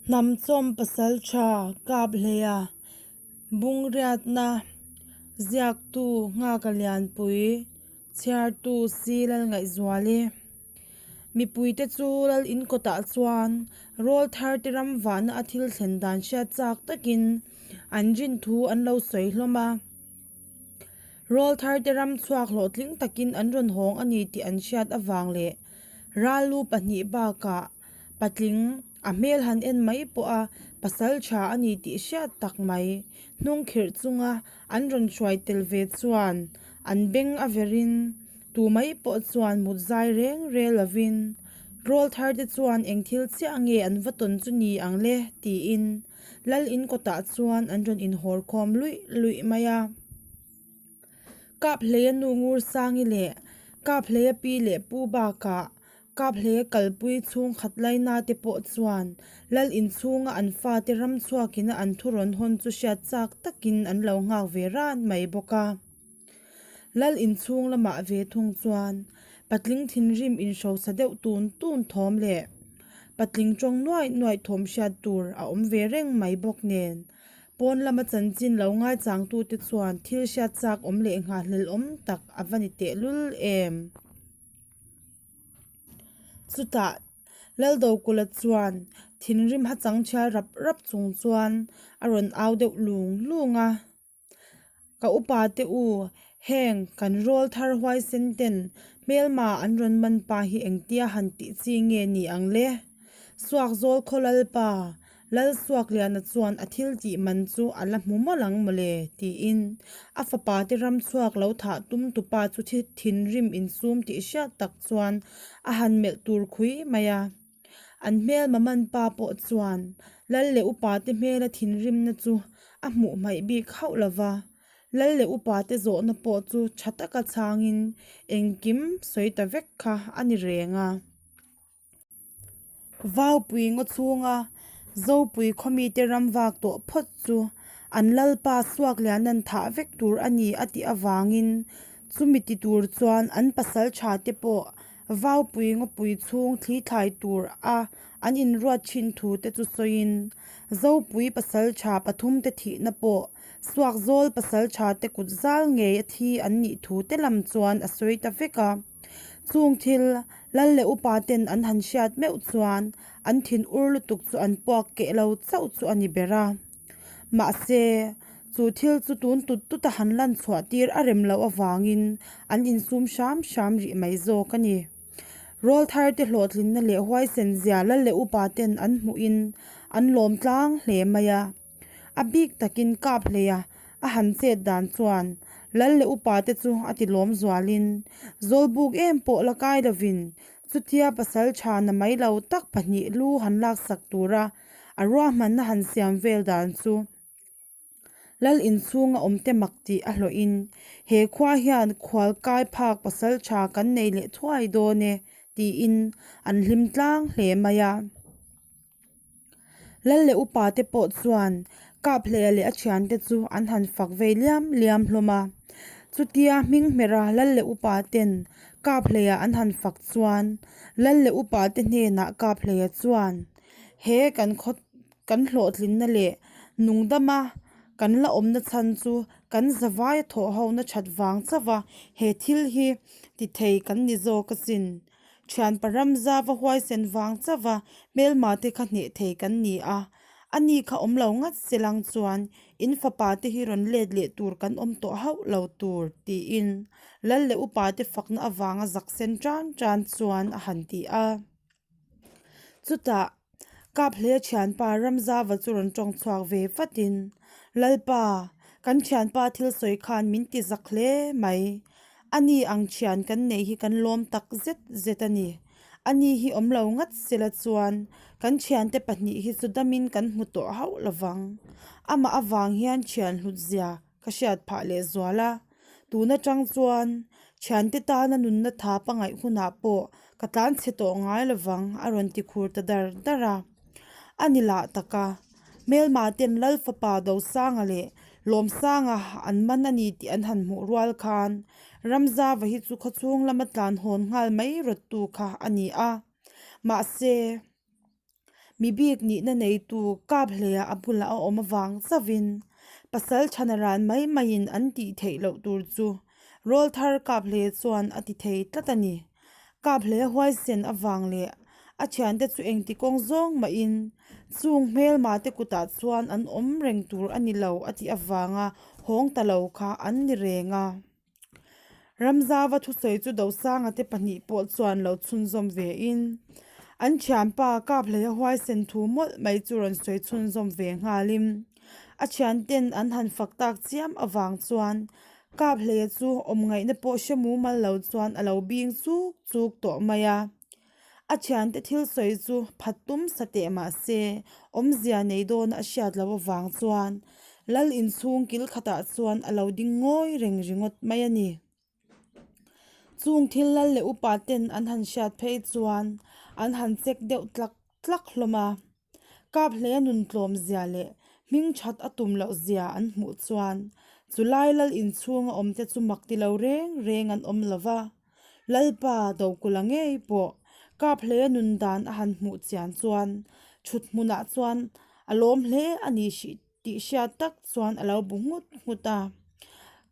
Hnamchawm pasaltha Kaphleia Bungriatna ziaktu Nghaka Lianpui chhiartu Si Lalngaihzuali Mipuite chu Lal inkawtah chuan rawlthar te ram vahna a thil thlen dan hriat chak takin an rin thu an lo sawi hlawm a. Rawlthar te ram chhuak hlawhtling takin an rawn hawng a ni tih an hriat avang leh ral lu pahnih bakah patling a hmel han en mai pawha pasal tha a ni tih hriat tak mai hnung khirh chunga an rawn hruai tel ve chuan an beng a verin tu mai pawh chuan mut zai reng rel lovin rawlthar te chuan eng thil chiah nge an va tawn chu ni ang le tiin Lal in kawtah chuan an rawn inhawr khawm luih luih mai a. Kaphleia nu Ngursangi leh Kaphleia pi leh pu bakah Kaphleia kalpui chhungkhat laina te pawh chuan Lal in chhunga an fate ram chhuakina an thu rawn hawn chu hriat chak takin an lo nghak ve ran mai bawk a. Lal in chhung lamah ve thung chuan patling thinrim inhrosa deuh tun tun thawm leh patling tawng nuaih nuaih thawm hriat tur a awm ve reng mai bawk nen pawn lama chanchin lo ngaichang tute chuan thil hriat chak awm leh nghahhlelh awm tak a va ni tehlul em. Chutah Laldokula chuan thinrim hachang thial rap rap chung chuan a rawn au deuh lung lung a. Ka upa te u, heng kan rawl thar huaisen ten hmelma an rawn man pa hi engtia han tih chi nge ni ang le? Suakzawl khaw Lalpa, Lalsuakliana chuan a thil tih man chu a la hmu mawlh ang mawle tiin a fapa te ram chhuak lo thah tum tupa chu thinrim insum tih hriat tak chuan a han melh tur khui mai a. An hmelma man pa pawh chuan Lal leh upa te hmela thinrimna chu a hmuh hmaih bik hauh lo va, Lal leh upa te zawhna pawh chu tha taka chhangin engkim sawi ta vek kha a ni reng a. Vaupui ngaw chhunga Zopui khawmite ram vak tawh phawt chu an Lalpa Suakliana'n thah vek tur a ni a tih avangin chumi ti tur chuan an pasal tha te pawh Vaupui ngawpui chhung thli thlai tur a an inruat thin thu te chu sawiin Zopui pasal tha pathum te thihna pawh Suakzawl pasal tha te kut zal ngei a thi an nih thu te lam chuan a sawi ta vek a. Chung thil Lal leh upa ten an han hriat meuh chuan an thin ur lutuk chu an puak keh lo chauh chu a ni ber a. Mahse, chu thil chu tun tut tut a han lan chhuah tir a rem loh avangin an insum hram hram rih mai zawk a ni. Rawlthar te hlawhtlinna leh huaisen zia lal leh upa ten an hmuhin an lawm tlang hle mai a. A bik takin kap hleia a han chet dan chuan lal leh upa te chu a ti lawm zualin zawlbuk em pawh la kai lovin chutia pasal tha na mai lo tak pahnih lu han laksak tura A ruahmanna han siam vel dan chu Lal inchhunga awmte mak tih a hlawhin, He khua hian khual kai phak pasal tha kan nei leh thuai dawn e, tiin an hlim tlang hle mai a. Lal leh upa te pawh chuan Kaphleia leh a thiante chu an han fak vei liam liam hlawm a. Chutia hming hmera Lal leh upa ten Kaphleia an han fak chuan Lal leh upa te hnenah Kaphleia chuan, He kan khaw kan hlawhtlinna leh nungdama kan la awmna chhan chu kan zavaia thawh hona that vang chauh a, he thil hi ti thei kan ni zawk asin. Thianpa Ramzava huaisen vang chauh a hmelma te kha hneh thei kan ni a, ani kha awm lo ngat se lang chuan in fapa te hi rawn let leh tur kan awm tawh hauh lo tur tiin Lal leh upa te fakna avanga zak sen tan tan chuan a han ti a. Chutah Kaphleia thianpa Ramzava chu rawn tawng chhuak ve vatin, Lalpa, kan thianpa thil sawi khan min ti zak hle mai. Ani ang thian kan neih hi kan lawm tak zet zet a ni. Ani hi awm lo ngat sela chuan kan thiante pahnih hi chu damin kan hmu tawh hauh lovang. Amah avang hian thian hlut zia Ka hriat phah leh zual a, tun atang chuan thiante tana nunna tha pangaih hunah pawh ka tlan chhe tawh ngai lovang a rawn ti khur ta dar dar a. A ni lah tak a, hmelma ten Lal fapa Dosanga leh Lawmsanga an man a ni tih an han hmuh rual khan Ramzava hi chu khawchhung lama tlan hawn nghal mai rawttu kha a ni a. Mahse. Mi bik nihna neitu Kaphleia a bulah a awm avang chauhin pasal chhana ran mai maiin an tih theih loh tur chu Rawlthar Kaphleia chuan a ti thei tlat a ni. Kaphleia huaisen avang leh a thiante chu engti kawng zawng mahin chung hmelma te kutah chuan an awm reng tur a ni lo a tih avanga hawng ta lo kha an ni reng a. Ramzava thusawi chu Dosanga te pahnih pawh chuan lo chhunzawm ve in, an thianpa Kaphleia huaisen thu mawlh mai chu rawn sawi chhunzawm ve nghal in, a thianten an han fak tak chiam avang chuan Kaphleia chu awm ngaihna pawh hre mumal lo chuan a lo bing chuk chuk tawh mai a. A thiante thil sawi chu phat tum sa teh mah se, awmzia nei dawna a hriat loh avang chuan Lal inchhung kil khatah chuan a lo ding ngawi reng ringawt mai a ni. Chung thil Lal leh upa ten an han hriat phei chuan an han check deuh tlak tlak hlawm a. Kaphleia nun tlawm zia leh hming that a tum loh zia an hmuh chuan chulai Lal inchhunga awmte chu mak ti lo reng reng an awm lo va. Lalpa Dokula ngei pawh Kaphleia nun dan a han hmuh chian chuan thut hmunah chuan a lawm hle a ni hrih tih hriat tak chuan a lo bu nghut nghut a.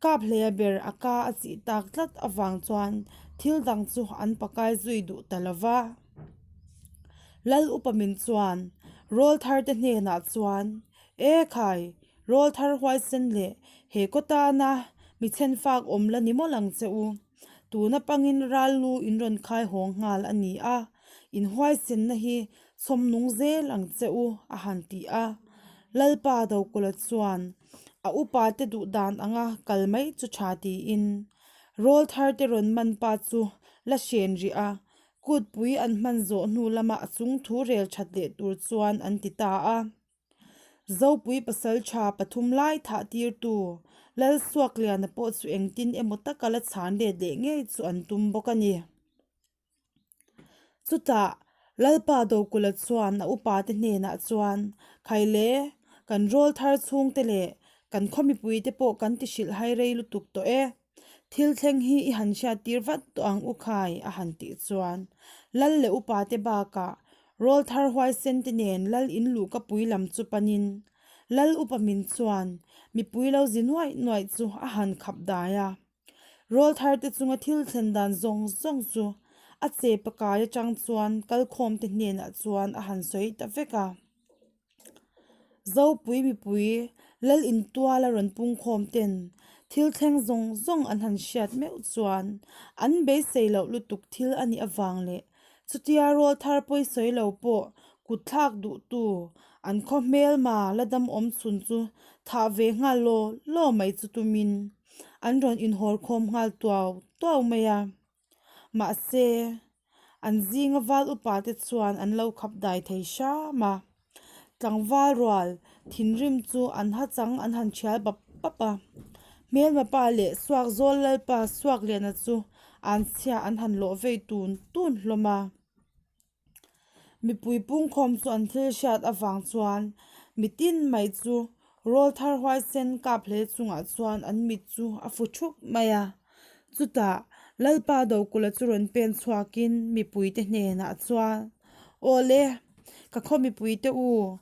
Kaphleia ber a ka a chih tak tlat avang chuan thil dang chu an pakai zui duh ta lo va. Lal upa min chuan Rawlthar te hnenah chuan, E khai! Rawlthar huaisen leh he kaw tana mi chhenfak awm la ni mawlh ang che u. Tuna pangin ral lu in rawn khai hawng nghal a ni a, in huaisenna hi chhawm nung zel ang che u a han ti a. Lalpa Dokula chuan a upa te duh dan anga kal mai chu tha tiin Rawlthar te rawn man pa chu la hren rih a, kutpui an hman zawh hnu lama a chung thu rel that leh tur chuan an ti ta a. Zopui pasal tha pathum lai thah tirtu Lalsuakliana pawh chu engtin emaw taka la chhan let leh ngei chu an tum bawk a ni. Chutah Lalpa Dokula chuan a upate hnenah chuan, Khaile, kan rawl thar chhungte leh kan khaw mipuite pawh kan ti hrilh hai rei lutuk tawh e. Thil thleng hi i han hriat tir vat tawh ang u khai a han tih chuan Lal leh upa te bakah rawl thar huaisen te nen Lal in luhka pui lam chu panin Lal upa min chuan mipui lo zi nuaih nuaih chu a han khap dai a. Rawl thar te chunga thil thlen dan zawng zawng chu a che pakai atang chuan kalkhawm te hnenah chuan a han sawi ta vek a. Zopui mipui lal intuala rawn pungkhawm ten thil thleng zawng zawng an han hriat meuh chuan an beisei loh lutuk thil a nih avang leh chutia rawl thar pawisawi lo pawh kut thlak duhtu an khaw hmelma la dam awm chhun chu thah ve nghal law law mai chu tumin an rawn inhawr khawm nghal tuau tuau mai a. Mahse, an zinga val upa te chuan an lo khap dai thei hram a. Tlangval rual thinrim chu an ha chang an han thial bap bap a. Hmelma pa leh Suakzawl Lalpa Suakliana chu an chhia an han lawh vei tun tun hlawm a. Mipui pungkhawm chu an thil hriat avang chuan mitin mai chu rawl thar huaisen kap hle chungah chuan an mit chu a fu thup mai a. Chutah Lalpa Dokula chu rawn pen chhuakin mipuite hnenah chuan, Awle, ka khaw mipuite u,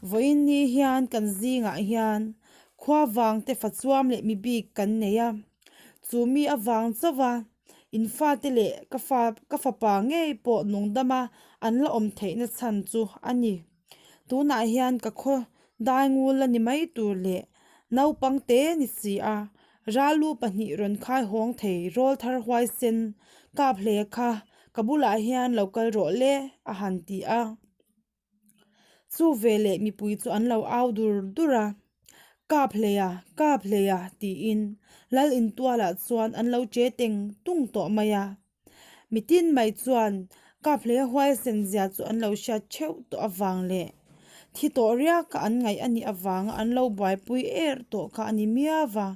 vawiin ni hian kan zingah hian khua vangte fachuam leh mibik kan nei a, chu mi avang chauh a, In fate leh ka fa ka fapa ngei pawh nungdama an la awm theihna chhan chu a ni. Tunah hian ka khaw daingul la ni mai tur leh naupang te ni si a, ralu pahnih rawn khai hawng thei rawl thar huaisen kap hle kha ka bulah hian lo kal rawh le a han ti a. Chu veleh mipui chu an lo au dur dur a, Kap hleia, kap hleia tiin Lal intualah chuan an lo che teng tung tawh mai a. Mitin mai chuan kap hleia huaisen zia chu an lo hriat theuh tawh avang leh thi tawh riaka an ngaih a nih avanga an lo buaipui er tawh kha a ni miau va.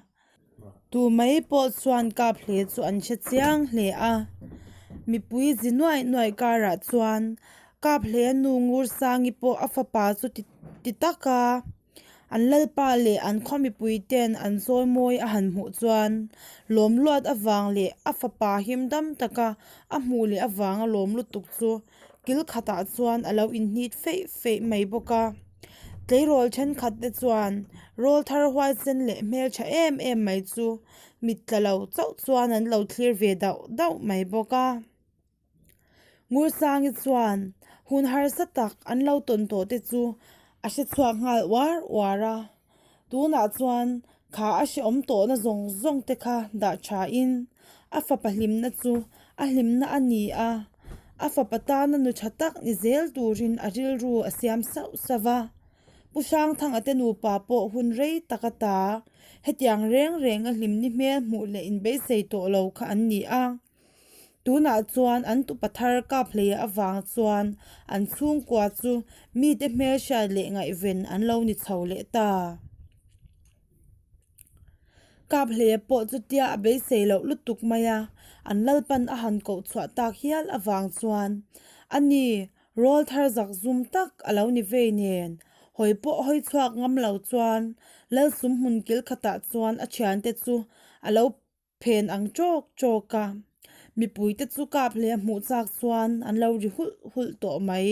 Tu mai pawh chuan kap hle chu an hre chiang hle a, mipui zi nuaih nuaih karah chuan kap hle nu Ngursangi pawh a fapa chu ti ti tak a, an lalpa leh an khaw mipui ten an zawi mawi a han hmuh chuan lawm luat avang leh a fapa him dam taka a hmuh leh avanga lawm lutuk chu. kil khatah chuan a lo inhnit feih feih mai bawk a. Tleirawl thenkhat te chuan rawlthar huaisen leh hmeltha em em mai chu mit tla lo chauh chuan an lo thlir ve dauh dauh mai bawk a. Ngursangi chuan hun harsa tak an lo tawn tawh te chu a hre chhuak nghal uar uar a, tunah chuan kha a hrehawm tawhna zawng zawng te kha dah tha in a fapa hlimna chu a hlimna a ni a, a fapa tana nu tha tak ni zel turin a rilru a siam sauh sauh va. Pu Hrangthanga te nupa pawh hun rei tak a ta, hetiang reng reng a hlimni hmel hmuh leh inbeisei tawh lo kha an ni a. Tunah chuan an tupa thar kap hleia avang chuan an chhungkua chu mite hmelhriat leh ngaihven an lo ni chho leh ta. Kap hleia pawh chutia a beisei loh lutuk mai a, an lalpan a han koh chhuah tak hial avang chuan a ni rawl thar zak zum tak a lo ni vei nen hawi pawh hawi chhuak ngam lo chuan Lalsum hmun kil khatah chuan a thiante chu a lo phen ang tawk tawk a, mipuite chu kap hle hmuh chak chuan an lo ri hulh hulh tawh mai.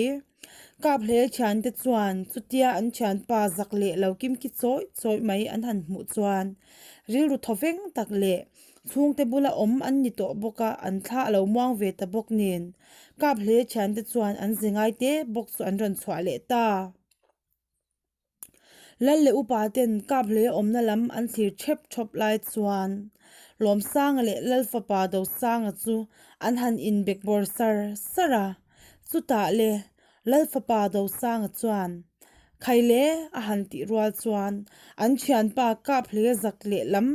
Kap hle thiante chuan chutia an thianpa zak leh lo kim ki chawih chawih mai an han hmuh chuan rilru thaw veng tak leh chhungte bula awm an ni tawh bawk a, an thla a lo muang ve ta bawk nen kap hle thiante chuan an ze ngai te bawk chu an rawn chhuah leh ta. Lal leh upa ten kap hlei awmna lam an thlir thep thawp lai chuan Lawmsanga leh Lal fapa Dosanga chu an han inbek bawr sar sar a, chutah le Lal fapa Dosanga chuan Khaile a han tih rual chuan an thianpa kap hlei zak lehlam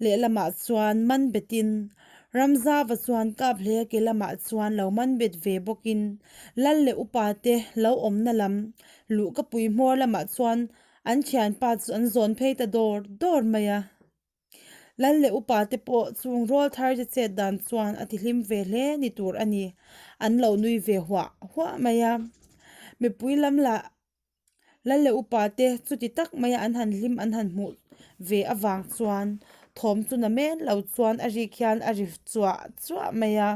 lehlamah chuan man betin Ramzava chuan kap hlei ke lamah chuan lo man bet ve bawkin Lal leh upa te lo awmna lam Luh ka pui hmawr lamah chuan an thianpa chu an zawn phei ta dawr dawr mai a. Lal leh upa te pawh chung rawl thar te chet dan chuan a ti hlim ve hle ni tur a ni. An lo nui ve huah huah mai a. Mipui lam lah Lal leh upa te chuti tak maia an han hlim an han hmuh ve avang chuan thawm chu na men lo chuan a rik hian a ri chuah chuah mai a.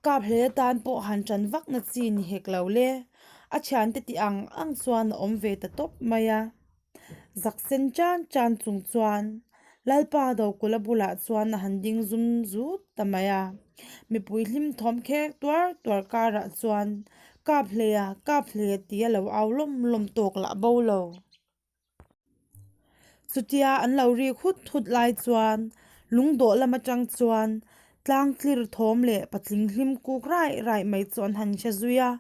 Kap hle tan pawh han ṭan vak na chi ni hek lo le. A thiante tih ang ang chuan a awm ve ta tawp mai a. Zak sen chan chan chung chuan Lalpa Dokula bulah chuan a han ding zum zut ta mai a. Mipui hlim thawm khek tuar tuar karah chuan Kap hleia, kap hleia tia lo au lawm lawm tawk lah bo lo. Chutia an lo rik hut hut lai chuan lungdawh lam atang chuan tlang tlir thawm leh patling hlim kuk raih raih mai chu an han hre zui a,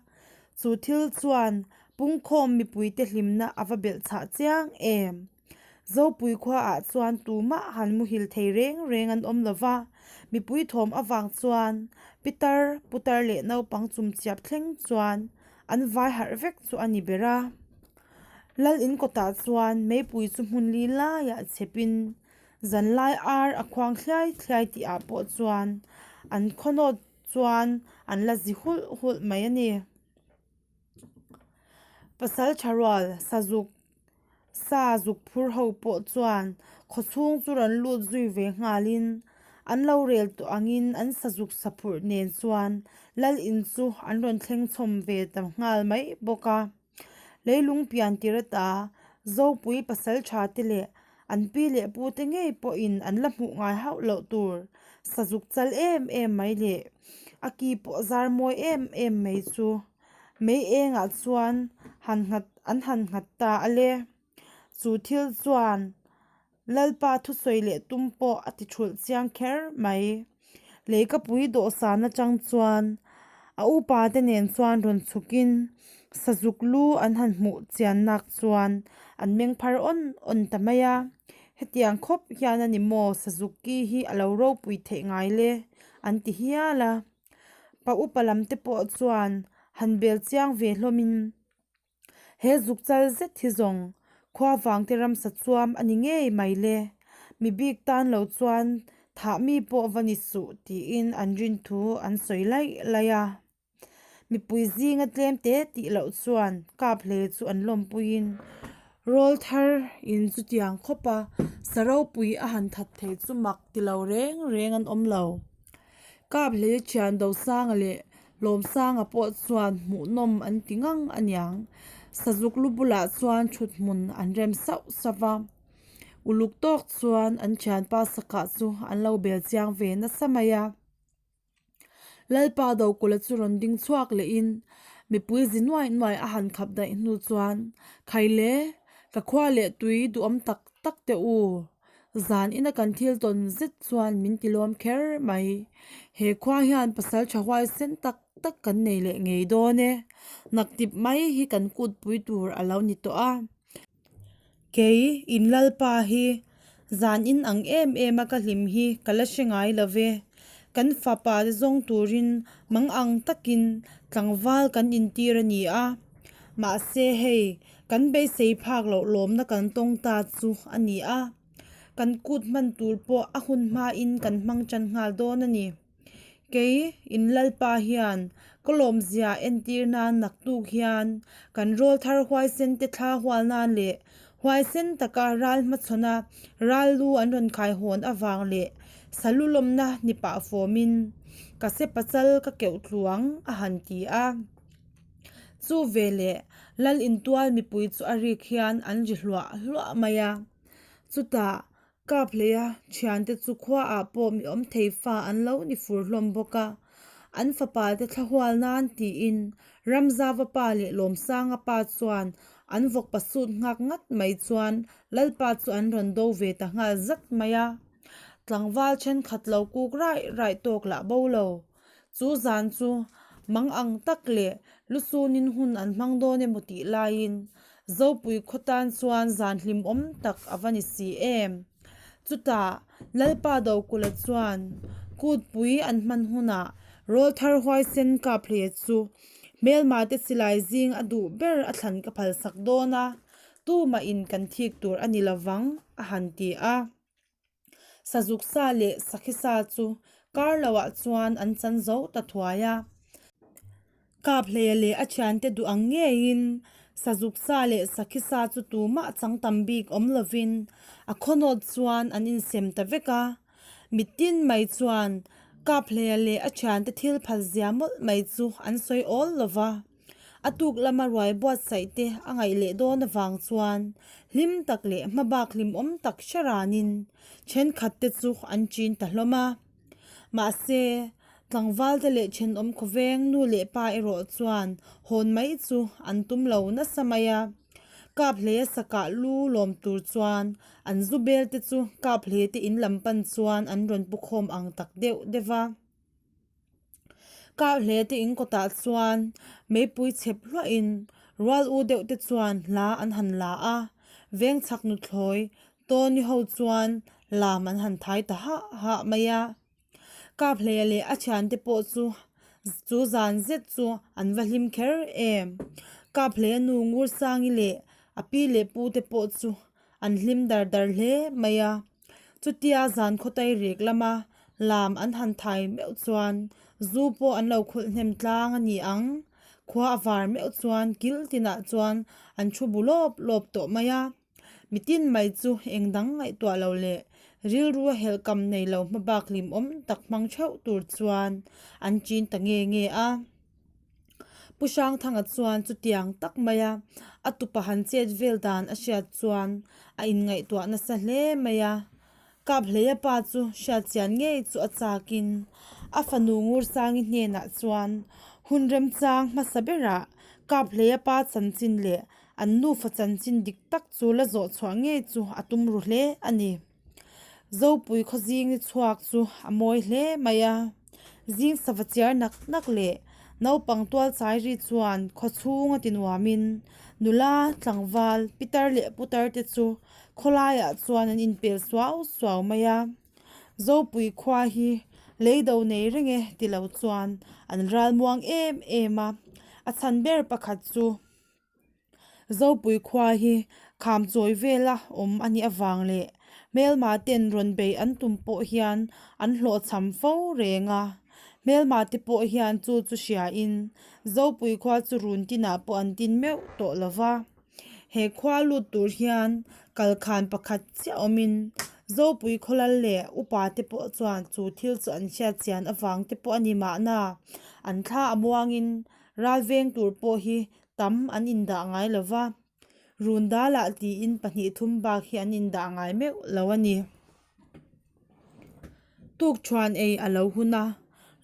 chu thil chuan pungkhawm mipuite hlimna a va belh chhah chiang em. Zopui khuaah chuan tumah han muhil thei reng reng an awm lo va, mipui thawm avang chuan pitar, putar leh naupang chumchiap thleng chuan an vai harh vek chu a ni ber a. Lal in kawtah chuan meipui chu hmun li laiah chhepin zanlai ar a khuang thliai thliai tih ah pawh chuan an khawnawt chuan an la zi hulh hulh mai a ni. Pasal tha rual sazuk sa zuk phur ho pawh chuan khawchhung chu rawn lut zui ve nghalin an lo rel tawh angin an sazuk sa phurh nen chuan lal in chu an rawn thleng chhawm ve ta nghal mai bawk a. Leilung pian tir ata Zopui pasal tha te leh an pi leh pu te ngei pawhin an la hmuh ngai hauh loh tur sazuk chal em em mai leh a ki pawh zar mawi em em mai chu mei engah chuan han nghat an han nghat ta a le. Chu thil chuan Lalpa thusawi leh tum pawh a ti thulh chiang kher mai. Leikapui dawhsan atang chuan a upa te nen chuan rawn chhukin sazuk lu an han hmuh chian nak chuan an meng phar awn awn ta mai a. Hetiang khawp hian a ni maw sazuk ki hi a lo ropui theih ngai le an ti hial a. Pa upa lam te pawh chuan han bel chiang ve hlawmin. He zuk chal zet hi zawng khua vangte ramsa chuam a ni ngei mai le, mi bik tan lo chuan thah mi pawh va ni suh tiin an rin thu an sawi laih laih a. Mipui zinga tlem te tih loh chuan kap hle chu an lawmpuiin rawl thar in chutiang khawp a, sa ropui a han that thei chu mak ti lo reng reng an awm lo. Kap hle thian Dosanga leh. Lawmsanga pawh chuan hmuhnawm an ti ngang a niang. Sazuk lu bulah chuan thut hmun an rem sauh sauh va. Uluk tawk chuan an thianpa sakah chu an lo bel chiang ve nasa mai a. Lalpa Dokula chu rawn ding chhuak lehin mipui zi nuai nuai a han khap daih hnu chuan, Khaile, ka khua leh tui duhawm tak tak teh u. Zan ina kan thil tawn zet chuan min ti lawm kher mai. He khua hian pasal tha huaisen tak tak kan nei leh ngei dawn e. Naktip mai hi kan kutpui tur a lo ni tawh a. Kei, in Lalpa hi zan in ang em em a ka hlim hi ka la hre ngai lo ve. Kan fapa te zawng turin mang ang takin tlangval kan intir a ni a. Mahse hei, kan beisei phak loh lawmna kan tawng ta chu a ni a. Kan kut hman tur pawh a hun hmain kan hmang tan nghal dawn a ni. Kei, in Lalpa hian ka lawmzia entir nan naktuk hian kan rawlthar huaisen te thla hual nan leh huaisen taka ral hmachhawna ral lu an rawn khai hawn avang leh salu lawmna ni pah fawmin ka sepa chal ka keuh tluang a han ti a. Chu veleh Lal intual mipui chu a rik hian an ri hluah hluah mai a. Chutah Kaphleia thiante chu khuaah pawh mi awm thei fa an lo ni fur hlawm bawk a, an fapa te thla hual nan tiin Ramzava pa leh Lawmsanga pa chuan an vawkpa sut nghak ngat mai chuan Lalpa chu an rawn do ve ta nghal zat mai a. Tlangval thenkhat lo kuk raih raih tawk lah bo lo. Chu zan chu mang ang tak leh lusunin hun an hmang dawn emaw tih laiin Zopui khaw tan chuan zan hlimawm tak a va ni si em. Chutah Lalpa Dokula chuan kutpui an hman hunah rawlthar huaisen Kaphleia chu hmelma te silai zing a duh ber a thlan ka phalsak dawn a, tumah in kan thik tur a ni lovang a han ti a. Sazuk sa leh sakhi sa chu kar loah chuan an chan zo ta thuai a. Kaphleia leh a thiante duh ang ngeiin sazuk sa leh sakhi sa chu tumah chang tam bik awm lovin a khawnawt chuan an insem ta vek a. Mitin mai chuan Kaphleia leh a thiante thil phal zia mawlh mai chu an sawi awl lova. A tuk lama ruai buatsaih te a ngaih leh dawn avang chuan hlim tak leh hmabak hlimawm tak hre ranin thenkhat te chu an chin ta hlawm a. Mahse, tlangval te leh thenawm khawveng nu leh pa erawh chuan hawn mai chu an tum lo nasa mai a. Kaphleia sakah lu lawm tur chuan an zu bel te chu Kaphleia te in lam pan chuan an rawn pu khawm ang tak deuh deuh va. Kar hle te in kawtah chuan meipui chhep hluahin rual u deuh te chuan hla an han la a, veng chhak nuthlawi Tony ho chuan lam an han thai ta hah hah mai a. Kaphleia leh a thiante pawh chu chu zan zet chu an va hlim kher em. Kaphleia nu Ngursangi leh a pi leh pu te pawh chu an hlim dar dar hle mai a. Chutia zan khawtai rek lama lam an han thai meuh chuan zu pawh an lo khawlh hnem tlang a ni ang. Khua a var meuh chuan kil tinah chuan an thu bu lawp lawp tawh mai a. Mitin mai chu eng dang ngaihtuah lo leh rilru a helh kam nei lo hmabak hlimawm tak hmang theuh tur chuan an chin ta nge nge a. Pu Hrangthanga chuan chutiang tak maia a tupa han chet vel dan a hriat chuan a inngaihtuah nasa hle mai a. Kaphleia pa chu hriatchian ngei chu a chakin a fanu Ngursangi hnenah chuan hun remchang hmasa berah Kaphleia pa chanchin leh an nufa chanchin dik tak chu la zawh chhuah ngei chu a tum ru hle a ni. Zopui khaw zing ni chhuak chu a mawi hle mai a, zing sava chiar nak nak leh naupang tual chai ri chuan khaw chhung a ti nuamin nula, tlangval, pitar leh putar te chu khawlaiah chuan an inpel suau suau mai a. Zopui khua hi leido nei reng e ti lo chuan an ral muang em em a, a chhan ber pakhat chu. Zopui khua hi kham chawi vela awm a nih avang leh hmelma ten rawn bei an tum pawh hian an hlawhchham fo reng a. Hmelma te pawh hian chu chu hriain Zopui khua chu run tinah pawh an tin meuh tawh lo va. He khua lut tur hian kalkhan pakhat chiah awmin Zopui khawlal leh upa te pawh chuan chu thil chu an hriat chian avang te pawh a ni mahna. An thla a muangin ral veng tur pawh hi tam an indah ngai lo va, run dalah tiin pahnih thum bak hi an indah ngai meuh lo a ni. Tukṭhuan ei a lo hun a,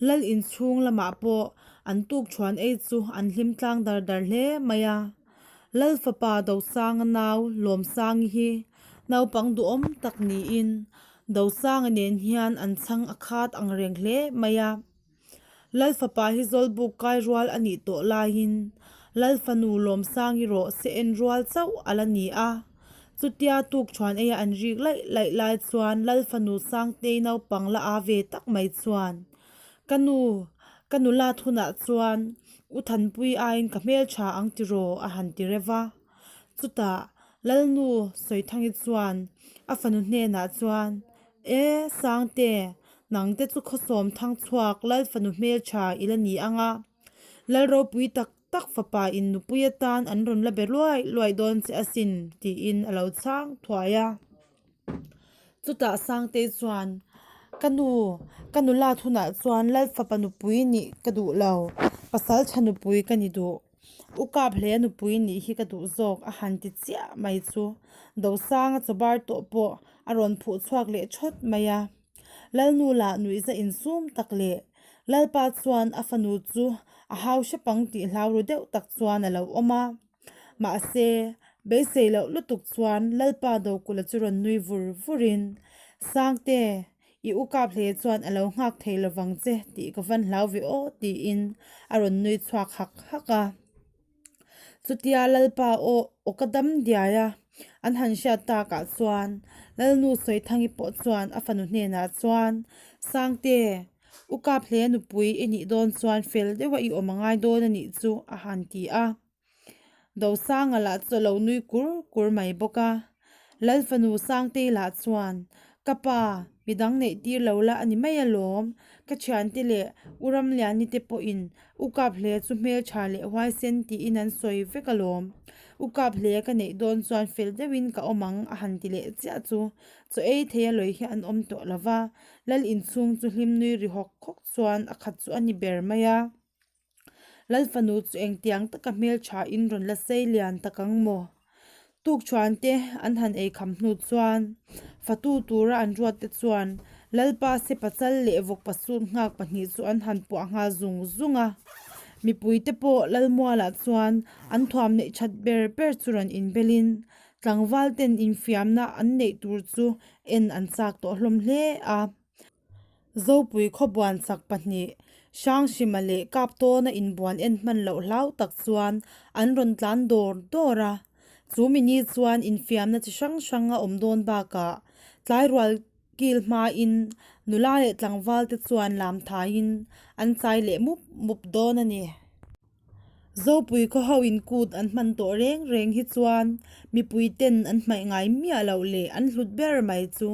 lal inchhung lamah pawh an tukṭhuan ei chu an hlim tlang dar dar hle mai a. Lal fapa Dosanga nau Lawmsangi hi naupang duhawm tak niin Dosanga nen hian an chhang a khat ang reng hle mai a. Lal fapa hi Zawlbuk kai rual a nih tawh laiin Lal fanu Lawmsangi rawh se en rual chauh a la ni a. Chutia tukṭhuan eia an rik laih laih lai chuan Lal fanu Sangtei naupang la a ve tak mai chuan, Ka nu, ka nulat hunah chuan U Thanpui aiin ka hmelṭha ang tiraw a han ti reuh a. Chutah Lalnu Sawithangi chuan a fanu hnenah chuan, E Sangte, nangte chu khawsawm thang chhuak Lal fanu hmelṭha i la ni ang a, Lal ropui tak tak fapa in nupui atan an rawn la be luai luai dawn che asin tiin a lo chhang thuai a. Chutah Sangtei chuan, Ka nu, ka nulat hunah chuan Lal fapa nupui nih ka duh lo, pasal tha nupui ka ni duh. U kap hle nupui nih hi ka duh zawk a han ti chiah mai chu Dosanga chawbar tawh pawh a rawn phuh chhuak leh thawt mai a. Lalnu lah nuihza insum tak leh Lalpa chuan a fanu chu a hau hrep ang tih hlau ru deuh tak chuan a lo awm a. Mahse, beisei loh lutuk chuan Lalpa Dokulh-a chu rawn nui vur vurin, Sangte, i u kap hle chuan a lo nghak thei lovang che tih ka van hlau ve aw tiin a rawn nui chhuak hak hak a. Chutia Lalpa aw aw ka dam diai a, an han hriat takah chuan Lalnu Sawithangi pawh chuan a fanu hnenah chuan, Sangte, u kap hle nupui i nih dawn chuan fel deuha i awm a ngai dawn a nih chu a han ti a. Dosanga lah chu a lo nui kur kur mai bawk a, Lal fanu Sangtei lah chuan, Ka pa, midang neih tir lo la a ni mai alawm, ka thiante leh U Ramliani te pawhin U Kaphle chu hmeltha leh huaisen tiin an sawi vek alawm. U Kaphle ka neih dawn chuan fel deuhin ka awm ang a han ti leh chiah chu chaw ei thei a lawi hi an awm tawh lo va, Lal inchhung chu hlim nui ri hawk hawk chuan a khat chu a ni ber mai a. Lal fanu chu engtiang taka hmeltha in rawn la sei lian tak ang maw? Tukṭhuan te an han ei kham hnu chuan fatu tura an ruat te chuan Lalpa sepa chal leh vawkpa sut nghak pahnih chu an han puah nghal zung zung a. Mipui te pawh Lalmualah chuan an thuam neih that ber ber chu rawn inbelin tlangval ten infiamna an neih tur chu en an chak tawh hlawm hle a. Zopui khawbuan chak pahnih, Hranghrima leh Kaptawna inbuan en hman loh hlau tak chuan an rawn tlan dawr dawr a. Chu mini chuan infiamna chi hrang hrang a awm dawn bakah tlairual kil hmain nula leh tlangval te chuan lam thaiin an chai leh mup mup dawn a ni. Zopui khaw ho in kut an hman tawh reng reng hi chuan mipui ten an hmaih ngai miah loh leh an hlut ber mai chu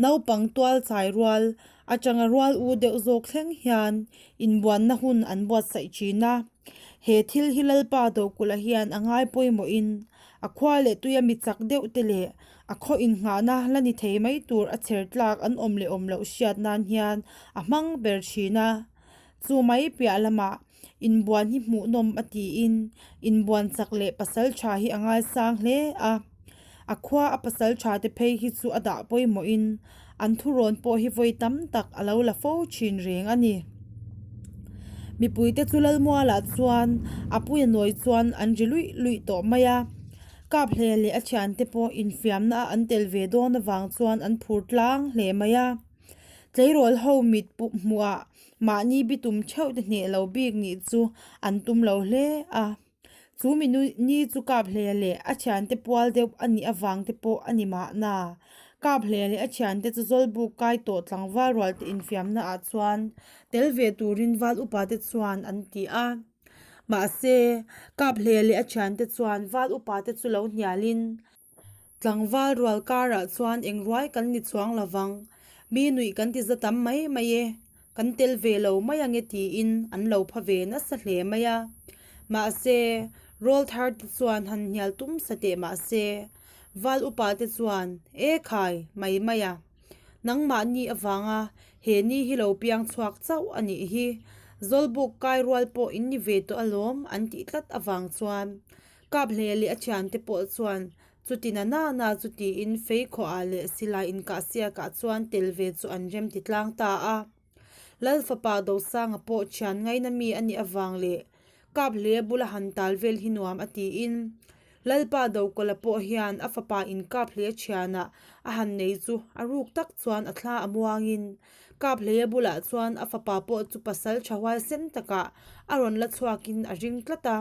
naupang tual chai rual atanga rual u deuh zawk thleng hian inbuanna hun an buatsaih thin a. He thil hi Lalpa Dokulh-a hian a ngai pawimawhin a khua leh tuia mi chak deuh te leh a khaw innghahna la ni thei mai tur a chher tlak an awm leh awm loh hriat nan hian a hmang ber thin a. Chu mai piah lamah inbuan hi hmuhnawm a tiin inbuan chak leh pasal tha hi a ngaisang hle a. A khua a pasal tha te phei hi chu a dah pawimawhin an thurawn pawh hi vawi tam tak a lo la fo thin reng a ni. Mipuite chu Lalmualah chuan a puia nawi chuan an ri luih luih tawh mai a. Kaphle leh a thiante pawh infiamna a an tel ve dawn avang chuan an phur tlang hle mai a. Tleirawl ho mit hmuhah mahni bitum theuh te hneh lo bik nih chu an tum lo hle a. Chu mi ni chu Kaphlea leh a thiante pual deuh a nih avang te pawh a ni mahna. Kaphlea leh a thiante chu Zawlbuk kai tawh tlangval rual te infiamna ah chuan tel ve turin val upa te chuan an ti a. Mahse, Kaphlea leh a thiante chuan val upa te chu lo hnialin Tlangval rual karah chuan eng ruai kan ni chuang lo vang, mi nuih kan ti za tam mai mai e, kan tel ve lo mai ange tiin an lo pha ve nasa hle mai a. Mahse, rawl thar te chuan han hnial tum sa teh mahse, val upa te chuan, E khai, mai mai a, nangmahni avanga he ni hi lo piang chhuak chauh a nih hi. Zawlbuk kai rual pawh in ni ve tawh alawm an tih tlat avang chuan Kaphleia leh a thiante pawh chuan chuti na na na chu tiin Feikhawhah leh silai inkahsiakah chuan tel ve chu an rem ti tlang ta a. Lal fapa Dosanga pawh thian ngaina mi a nih avang leh Kaphleia bula han tal vel hi nuam a tiin Lalpa Dokawla pawh hian a fapa in Kaphleia thianah a han nei chu a ruk tak chuan a thla a muangin Kaphleia bulah chuan a fapa pawh chu pasal tha huaisen takah a rawn la chhuakin a ring tlat a.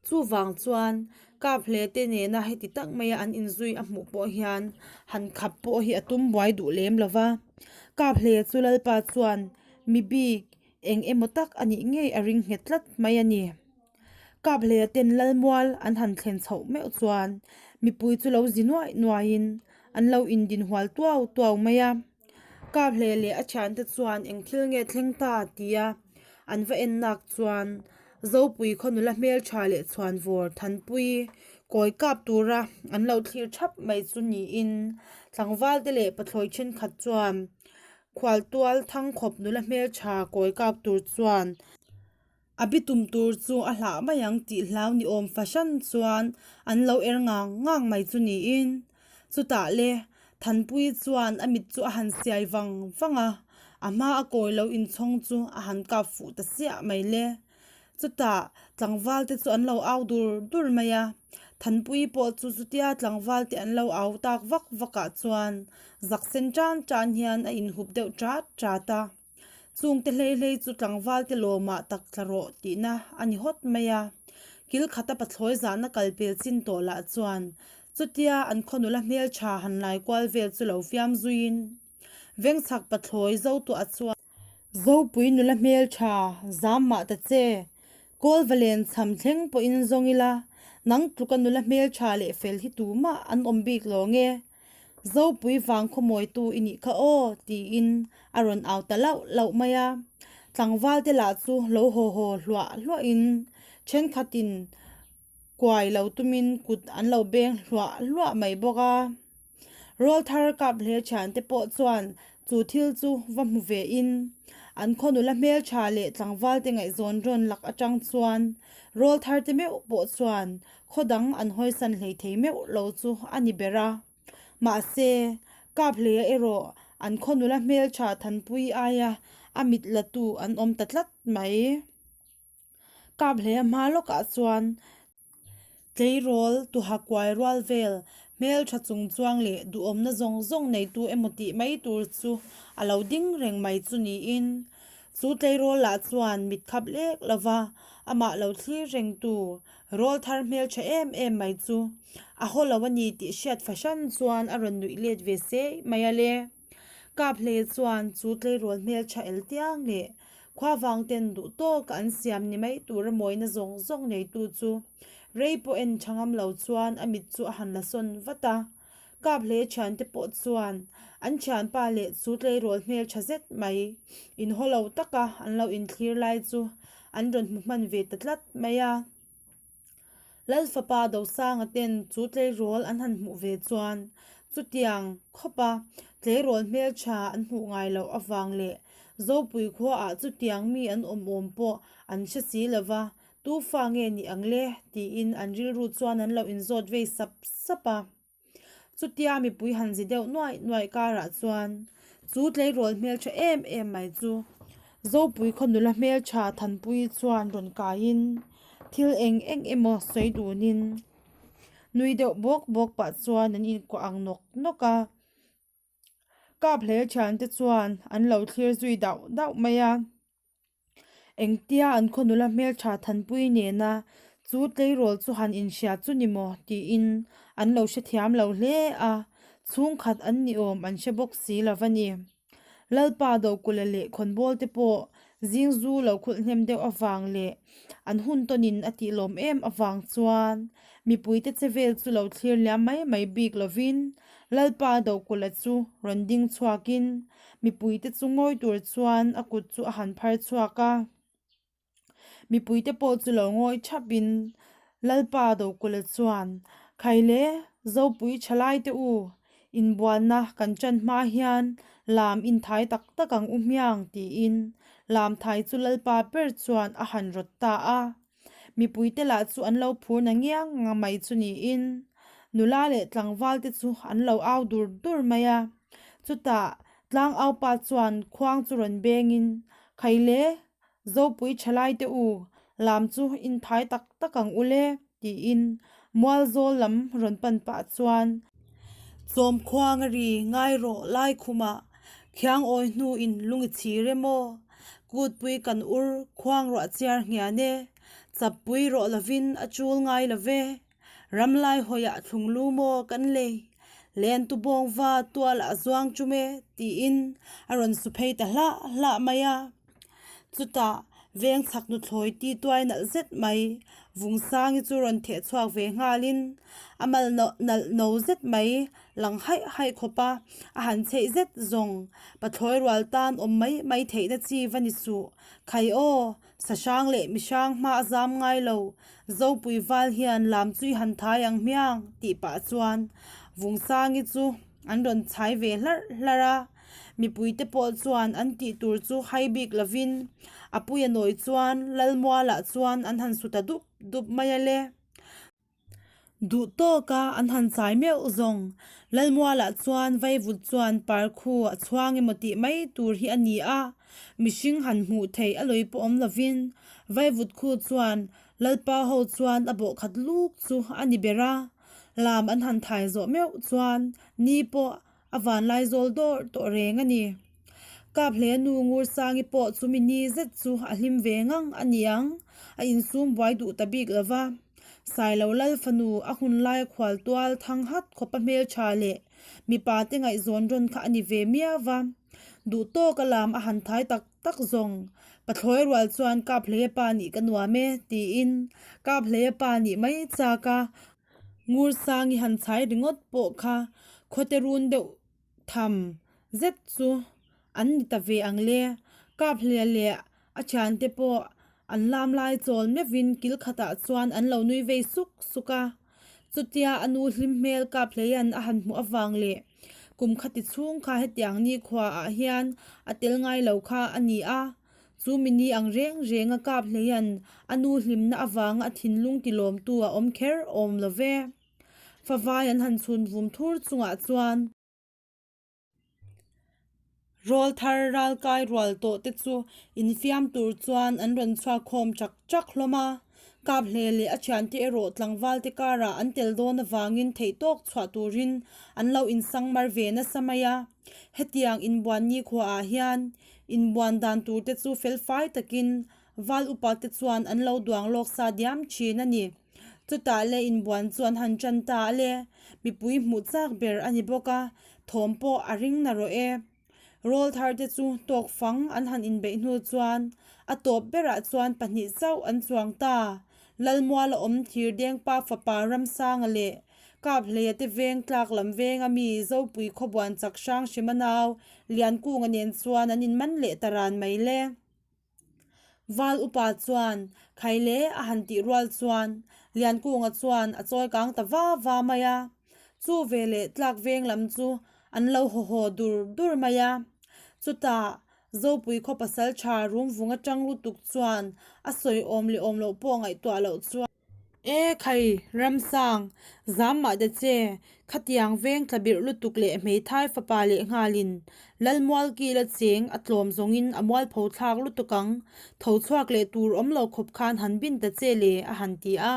Chuvang chuan Kaphleia te nena heti tak maia an inzui a hmuh pawh hian han khap pawh hi a tum buai duh lem lo va. Kaphleia chu Lalpa chuan mi bik eng emaw tak a nih ngei a ring nghet tlat mai a ni. Kaphleia ten Lalmual an han thlen chhoh meuh chuan mipui chu lo zi nuaih nuaihin an lo indin hual tuau tuau mai a. Kaphleia leh a thiante chuan eng thil nge thleng ta tia an va en nak chuan Zopui khaw nula hmeltha leh chhuanvawr Thanpui kawi kap tura an lo thlir thap mai chu niin tlangval te leh pathlawi thenkhat chuan khualtual thangkhawp nula hmeltha kawi kap tur chuan A bitum tur chu a hlah mai ang tih hlau ni awm fahran chuan an lo er ngang ngang mai chu niin. Chutah le, Thanpuii chuan a mit chu a han siai vang vang a, a hma a kawi lo inchhawng chu a han kap fuh ta siah mai le. Chutah tlangval te chu an lo au dur dur mai a, Thanpuii pawh chu chutia tlangval te an lo au tak vak vak ah chuan zak sen tan tan hian a inhup deuh tat tat a. Chungte hlei hlei chu tlangval te lawmah tak tla rawh tihna a ni hawt mai a. Kil khata pathlawi zahna kal pel chin tawh lah chuan chutia an khaw nula hmeltha han lai kual vel chu lo fiam zuiin Vengchhak pathlawi zo tuah chuan Zopui nula hmeltha zam mah ta che, Kawlva len cham thleng pawhin zawng ila nang tluka nula hmeltha leh fel hi tumah an awm bik lo nge. Zopui vang khawmawitu i nih kha aw tiin a rawn au ta lauh lauh mai a. Tlangval te lah chu lo haw haw hluah hluahin thenkhatin kuai lo tumin kut an lo beng hluah hluah mai bawk a. Rawlthar kap hle thiante pawh chuan chu thil chu va hmu ve in an khaw nula hmeltha leh tlangval te ngaihzawn rawn lak atang chuan rawlthar te meuh pawh chuan Khaw dang an hawisan hlei thei meuh lo chu a ni ber a. Mahse, Kaphleia erawh an khaw nula hmeltha Thanpui aia a mit la tu an awm ta tlat mai. Kaphleia hma lawkah chuan tleirawl tuha kuai rual vel hmeltha chung chuang leh duhawmna zawng zawng neitu emaw tih mai tur chu a lo ding reng mai chu niin chu tleirawl lah chuan mit khap lek lova amah lo thlir reng tu Rawl thar hmeltha em em mai chu a haw lo a ni tih hriat fahran chuan a rawn nuih let ve se mai a le. Kap hle chuan chu tleirawl hmeltha el tiang leh khuavang ten duh tawk a an siam ni mai tura mawina zawng zawng neitu chu rei pawh en tha ngam lo chuan a mit chu a han la sawn vat a. Kap hle thiante pawh chuan an thianpa leh chu tleirawl hmeltha zet mai inhaw lo taka an lo inthlir lai chu an rawn hmu hman ve ta tlat mai a. Lal fapa Dosanga ten chu tleirawl an han hmuh ve chuan chutiang khawpa tleirawl hmeltha an hmuh ngai loh avang leh Zopui khuaah chutiang mi an awm awm pawh an hre si lova Tu fa nge ni ang le? tiin an rilru chuan an lo inzawt vei sap sap a. Chutia mipui han zi deuh nuaih nuaih karah chuan chu tleirawl hmeltha em em mai chu Zopui khaw nula hmeltha Thanpuii chuan rawn kaiin thil eng eng emaw sawi dunin nui deuh bawk bawk pah chuan an inkuah ang nawk nawk a. Kap hle thiante chuan an lo thlir zui dauh dauh mai a. Engtia an khaw nula hmeltha Thanpui nena chu tleirawl chu han inhria chu ni maw tiin an lo hrethiam lo hle a, chhungkhat an ni awm an hre bawk si lo va ni. Lalpa Dokulha leh Khawnbawl te pawh zing zu lo khulh hnem deuh avang leh an hun tawnin a tih lawm em avang chuan mipuite che vel chu lo thlir liam mai mai bik lovin Lalpa Dokulha chu rawn ding chhuakin Mipuite chu ngawi tur chuan a kut chu a han phar chhuak a, mipuite pawh chu lo ngawi thapin Lalpa Dokulha chuan, Khaile, Zopui tha lai te u! Inbuanna kan ṭan hma hian lam inthai tak tak ang u hmiang tiin lam thai chu Lalpa ber chuan a han rawt ta a. Mipuite lah chu an lo phur na ngiang mai chu niin nula leh tlangval te chu an lo au dur dur mai a. Chutah tlangaupa chuan khuang chu rawn bengin, Khaile, Zopui thalai te u, lam chu inthai tak tak ang u le, tiin Mualzawl lam rawn pan pah chuan Chawmkhuang a ri ngai rawh lai khumah khiang awi hnuin lung i chhir em aw? Kutpui kan ur khuang ruah chiar nghian e, chappui rawh lovin a chul ngai lo ve. Ramlai hawiah thlunglu maw kan lei, lentu bawngva tualah a zuang chum e, tiin a rawn su phei ta hlah hlah mai a. Chutah veng chhak nuthlawi ti tuai nalh zet mai Vungsangi chu rawn theh chhuak ve nghalin a mal nalh no zet mai lang haih haih khawp a, a han chheih zet zawng pathlawi rual tan awm mai mai theihna chi va ni suh. Khai aw, sahrang leh mihrang hma a zam ngai lo, Zopui val hian lam chu i han thai ang hmiang tih pah chuan Vungsangi chu an rawn chhai ve hlarh hlarh a. Mipuite pawh chuan an tih tur chu hai bik lovin a puia nawi chuan Lalmualah chuan an han su ta dup dup mai a le. Duh tawka an han chai meuh zawng Lalmualah chuan vaivut chuan parkhu a chhuang emaw tih mai tur hi a ni a, mihring han hmuh theih a lawi pawh awm lovin vaivut khu chuan Lalpa ho chuan a bawh khat luk chu a ni ber a, lam an han thai zawh meuh chuan ni pawh A vanlai zawl dawr tawh reng a ni. Kaphleia nu Ngursangi pawh chumi ni zet chu a hlim ve ngang a ni ang, a insum buai duh ta bik lo va. Sailo Lal fanu a hun laia khual tual thang hat khawpa hmeltha leh mipa te ngaihzawn rawn kha a ni ve miau va. Duh tawka lam a han thai tak tak zawng. Pathlawi rual chuan Kaphleia pa nih ka nuam e tiin Kaphleia pa nih mai chak a. Ngursangi han chhai ringawt pawh kha khawte run deuh tham zet chu an ni ta ve ang le. Kaphlia leh a thiante pawh an lam lai chawl meuhin kil khatah chuan an lo nui vei suk suk a. Chutia a nu hlim hmel Kaphleia'n a han hmuh avang leh kum khati chhung kha hetiang nikhua ah hian a tel ngai lo kha a ni a. Chu mini ang reng reng a kap hleian a nu hlimna avanga a thinlung tilawmtu a awm kher awm lo ve. Favai an han chhun vum thur chungah chuan rawlthar ralkai rual tawh te chu infiam tur chuan an rawn chhuak khawm chak chak hlawm a. Kap hle leh a thiante erawh tlangval te karah an tel dawn avangin theihtawk chhuah turin an lo insangmar ve nasa mai a. Hetiang inbuan nikhuaah hian Inbuan dan tur te chu felfai takin val upa te chuan an lo duang lawk sa diam thin a ni. Chutah le inbuan chu an han tan ta a le, mipui hmuh chak ber a ni bawk a, thawm pawh a ring na rawh e. Rawlthar te chu tawk fang an han inbeih hnu chuan a tawp berah chuan pahnih chauh an chuang ta. Lalmuala awm Thirdengpa fapa Ramsanga leh Kaphleia te veng tlak lam venga mi Zopui khawbuan chak hrang hrima nau Liankunga nen chuan an inman leh ta ran mai le. Val upa chuan Khaile a han tih rual chuan Liankunga chuan a chawi kang ta va va mai a. Chu veleh tlak veng lam chu an lo haw haw dur dur mai a. Chutah Zopui khaw pasal tha rum vung atang lutuk chuan a sawi awm leh awm loh pawh ngaihtuah loh chuan. E khai, Ramsang, zam mah ta che, khatiang veng tla birh lutuk leh hmeithai fapa leh nghalin Lalmualkila cheng a tlawm zawngin a mualpho thlak lutuk ang, tho chhuak leh tur awm lo khawp khan han bin ta che le, a han ti a.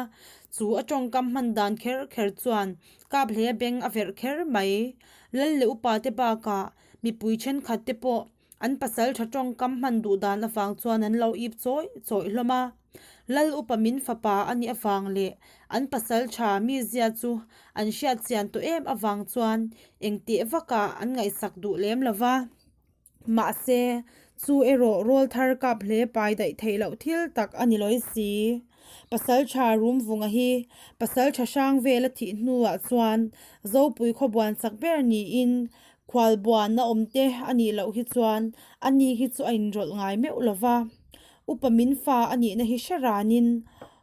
Chu a tawngkam hman dan kher kher chuan Kaphleia beng a verh kher mai. Lal leh upa te bakah mipui thenkhat te pawh An pasal tha tawngkam hman duh dan avang chuan an lo ip chawih chawih hlawm a. Lal upa min fapa a nih avang leh an pasal tha mizia chu an hriat chian tawh em avang chuan engteh vakah an ngaihsak duh lem lo va. Mahse, chu erawh rawlthar kap hle pai daih theih loh thil tak a ni lawi si. Pasal tha Rumvunga hi pasal tha hrang vel a thih hnuah chuan Zopui khawbuan chak ber niin Khualbuan a awm te a nih loh hi chuan a ni hi chu a inrawlh ngai meuh lo va. Upa min fa a nihna hi hre ranin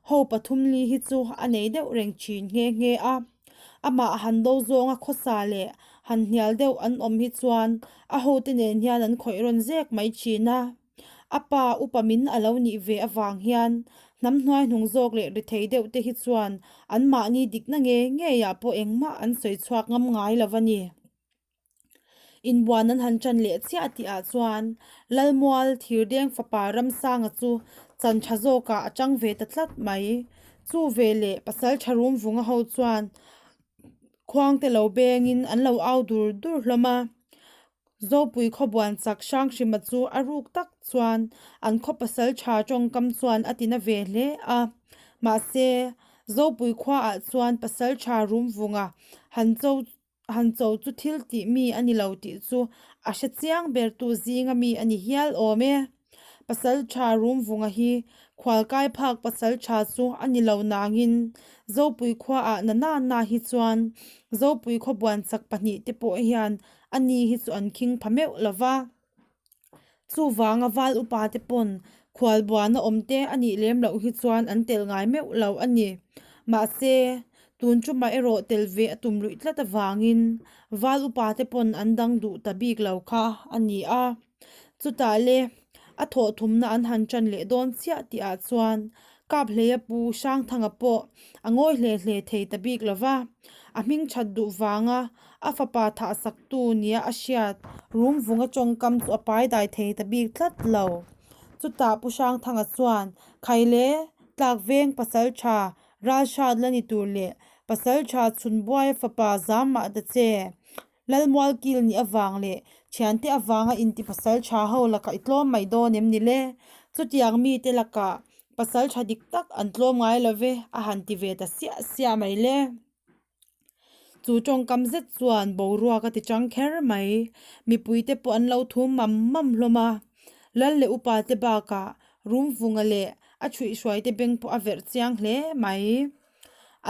ho pathum li hi chu a nei deuh reng thin nghe nghe a. Amah han do zawnga khawsa leh Han hnial deuh an awm hi chuan a hote nen hian an khawih rawn zek mai thin a. A pa upa min a lo nih ve avang hian hnam hnuaihnung zawk leh rethei deuh te hi chuan anmahni dikna ngei ngeiah pawh engmah an sawi chhuak ngam ngai lo a ni. Inbuan an han ṭan leh chiah tihah chuan Lalmual Thirdeng fapa Ramsanga chu chan ṭha zawkah a ṭang ve ta tlat mai. Chu veleh Pasalṭha Rumvunga ho chuan khuangte lo bengin an lo au dur dur hlawm a. Zopui khawbuan chak Hranghrima chu a ruk tak chuan an khaw pasalṭha ṭawngkam chuan a tina ve hle a. Mahse, Zopui khuaah chuan pasalṭha Rumvunga han cho Han cho chu thil tih mi a ni lo tih chu a hre chiang ber tu zinga mi a ni hial awm e. Pasalṭha Rumvunga hi khualkai phak pasalṭha chu a ni lo nangin Zopui khuaah na na na hi chuan Zopui khawbuan chak pahnihte pawh hian a ni hi chu an khing pha meuh lo va. Chuvanga val upa te pawn khualbuana awm te a nih lem loh hi chuan an tel ngai meuh lo a ni. Mahse, tun tumah erawh tel ve a tum luih tlat avangin val upa te pawn an dang duh ta bik lo kha a ni a. Chutah le, a thawh thumna an han ṭan leh dawn chiah tihah chuan Kaphleia pu Hrangthanga pawh a ngawi hle hle thei ta bik lo va, a hming ṭhat duh vanga a fapa thah saktu nia a hriat Rumvunga tawngkam chu a pai dai thei ta bik tlat lo. Chutah Pu Hrangthanga chuan, Khaile, tlak veng pasal tha ralhrat la ni tur leh pasal tha chhunbuaia fapa zam mah ta che. Lalmual kil nih avang leh thiante avanga inti pasal tha ho lakah i tlawm mai dawn em ni le? Chutiang mite lakah pasal tha dik tak an tlawm ngai lo ve a han ti ve ta siah siah mai le. Chu tawngkam zet chuan boruak a ti chang kher mai. Mipuite pawh an lo thum mam mam hlawm a. Lal leh upa te bakah Rumvunga leh a chhuihhruaite beng pawh a verh chiang hle mai.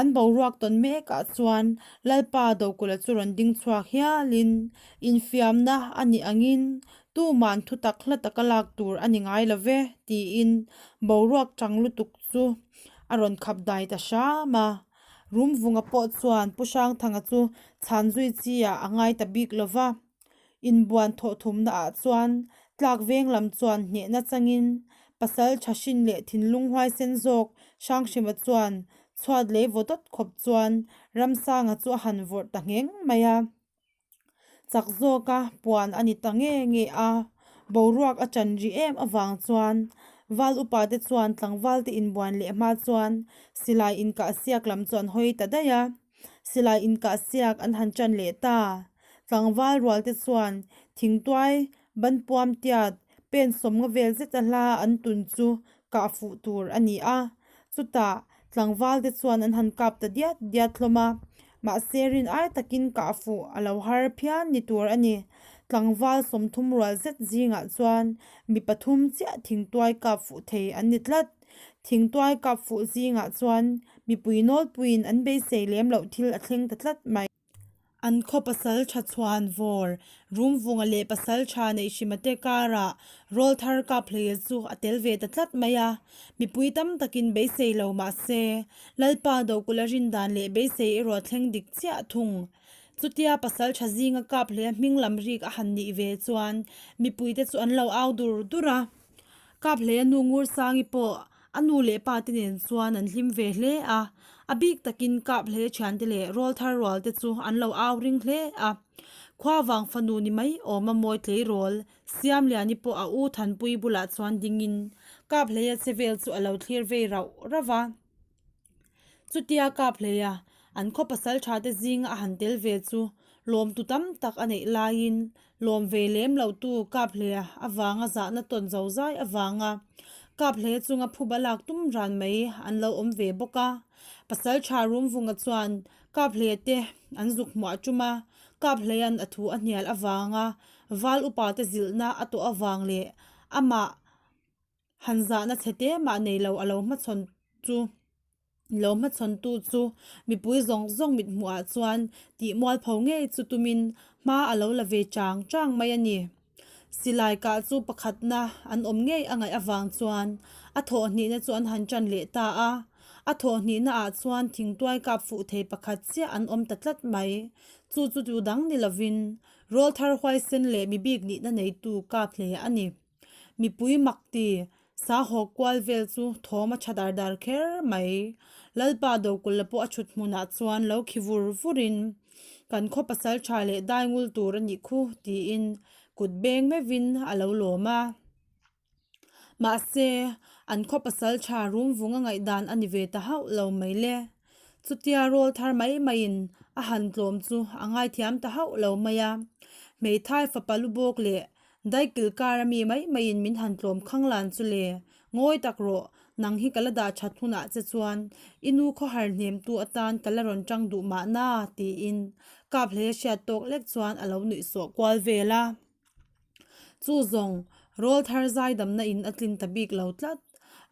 An boruak tawn mekah chuan Lalpa Dokulh-a chu rawn ding chhuak hialin infiamna a nih angin tuman thutak hla taka lak tur a ni ngai lo ve tiin boruak chang lutuk chu a rawn khap dai ta hram a. Rumvunga pawh chuan Pu Hrangthanga chu chhan zui chi ah a ngai ta bik lo va, inbuan thawh thumna ah chuan tlak veng lam chuan hnehna changin pasal tha hrin leh thinlung huaisen zawk Hranghrima chuan chhuat lei vaw dawt khawp chuan Ramsanga chu a han vawrh ta ngheng mai a. Chak zawka puan a ni ta nge nge a, boruak a ṭan rih em avang chuan val upa te chuan tlangval te inbuan leh hma chuan silai inkah siak lam chu an hawi ta daih a, silai inkah siak an han ṭan leh ta. Tlangval rual te chuan thingtuai banpuam tiat pen sawmnga vel zet a hla an tun chu kah fuh tur a ni a, chutah tlangval te chuan an han kap ta diat diat hlawm a, mahse rin ai takin kah fuh a lo har phian ni tur a ni. Tlangval 30 rual zet zingah chuan mi pathum chiah thingtuai kap fuh thei an ni tlat. Thingtuai kap fuh zingah chuan mipui nawlpuiin an beisei lem loh thil a thleng ta tlat mai. An khaw pasal tha chhuan vawr, Rumvunga leh pasal tha Neihhrima te karah Rawlthar Kaphleia chu a tel ve ta tlat mai a. Mipui tam takin beisei lo mah se, Lalpa Dokulh a rin dan leh beisei erawh a thleng dik chiah thung. Chutia pasal tha zinga Kaphleia hming lam rik a han nih ve chuan mipuite chu an lo au dur dur a. Kaphleia nu Ngursangi pawh A nu leh pa te nen chuan an hlim ve hle a, a bik takin Kaphleia thiante leh rawlthar rual te chu an lo au ring hle a. Khuavang fanu ni mai awma mawi tleirawl Siamliani pawh a u Thanpui bulah chuan dingin Kaphleia che vel chu a lo thlir vei rauh rauh va. Chutia Kaphleia an khaw pasal tha te zinga a han tel ve chu lawmtu tam tak a neih laiin lawm ve lem lo tu Kaphleia avanga zahna tawn zo zai avanga Kaphleia chunga phuba lak tum ran mai an lo awm ve bawk a. Pasal tha Rumvunga chuan Kaphleia te an zuk hmuah tum a, Kaphleia'n a thu a hnial avanga val upa te zilhna a tawh avang leh amah Han zahna chhe te mah nei lo a lo hmachhawn chu lo hmachhawntu chu mipui zawng zawng mit hmuhah chuan tih mualpho ngei chu tumin hma a lo la ve chang chang mai a ni. Silai kah chu pakhatna an awm ngei a ngaih avang chuan a thawh hnihna chu an han ṭan leh ta a. A thawh hnihna ah chuan thingtuai kap fuh thei pakhat chiah an awm ta tlat mai. Chu chu tu dang ni lovin rawlthar huaisen leh mi bik nihna neitu kap hle a ni. Mipui mak ti sa haw kual vel chu thawm a tha dar dar kher mai. Lalpa Dokulh pawh a thut hmunah chuan lo khi vur vurin, Kan khaw pasal tha leh dai ngul tur a nih khu tiin kut beng meuhin a lo lawm a. Mahse, an khaw pasal tha rum vung a ngaihdan a ni ve ta hauh lo mai le. Chutia rawl thar mai maiin a han tlawm chu a ngaithiam ta hauh lo mai a. Hmeithai fapa lu bawk leh Daikil kar a mi mai maiin min han tlawm khang lan chu le. Ngawi tak rawh, nang hi ka la dah that hunah che chuan i nu khawhar hnemtu atan ka la rawn tang duh mahna tiin Kaphleia hriat tawk lek chuan a lo nuih sawh kual vel a. Chu zawng, rawl thar zaidamna in a tlin ta bik lo tlat.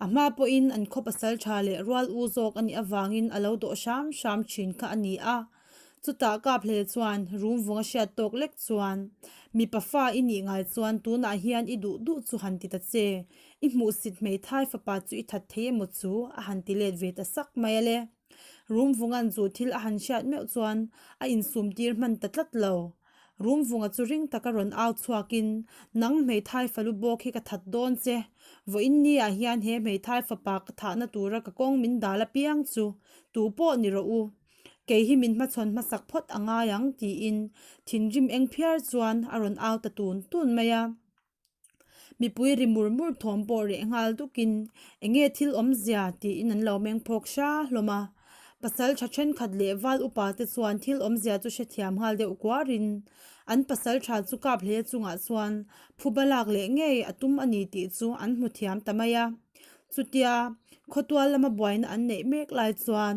A hma pawhin an khaw pasal tha leh rual u zawk a nih avangin a lo dawh hram hram thin kha a ni a. Chutah Kaphle chuan rum vung a hriat tawk lek chuan, Mipa fa i nih ngai chuan tunah hian i duh duh chu han ti ta che. I hmuhsit hmeithai fapa chu i that thei emaw chu a han ti let ve ta sak mai a le. Rum vunga'n chu thil a han hriat meuh chuan a insum tir hman ta tlat lo. Rumvunga chu ring taka rawn au chhuakin, Nang hmeithai falu bawk hi ka that dawn che. Vawiin ni-ah hian he hmeithai fapa ka thahna tura ka kawng min dal apiang chu tu pawh ni rawh u. Kei hi min hmachhawn hmasak phawt a ngai ang, tiin thinrim eng phiar chuan a rawn au ta tun tun mai a. Mipui ri mur mur thawm pawh reh nghal dukin eng nge thil awmzia tiin an lo meng phawk hra hlawm a. Pasal tha thenkhat leh val upa te chuan thil awmzia chu hrethiam nghal deuh kuarin an pasal tha chu kap hle chungah chuan phuba lak leh ngei a tum a ni tih chu an hmu thiam ta mai a. Chutia khawtual lama buaina an neih mek lai chuan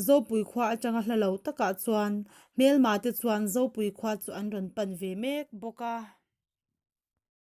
Zopui khua atanga hla lo takah chuan hmelma te chuan Zopui khua chu an rawn pan ve mek bawk a.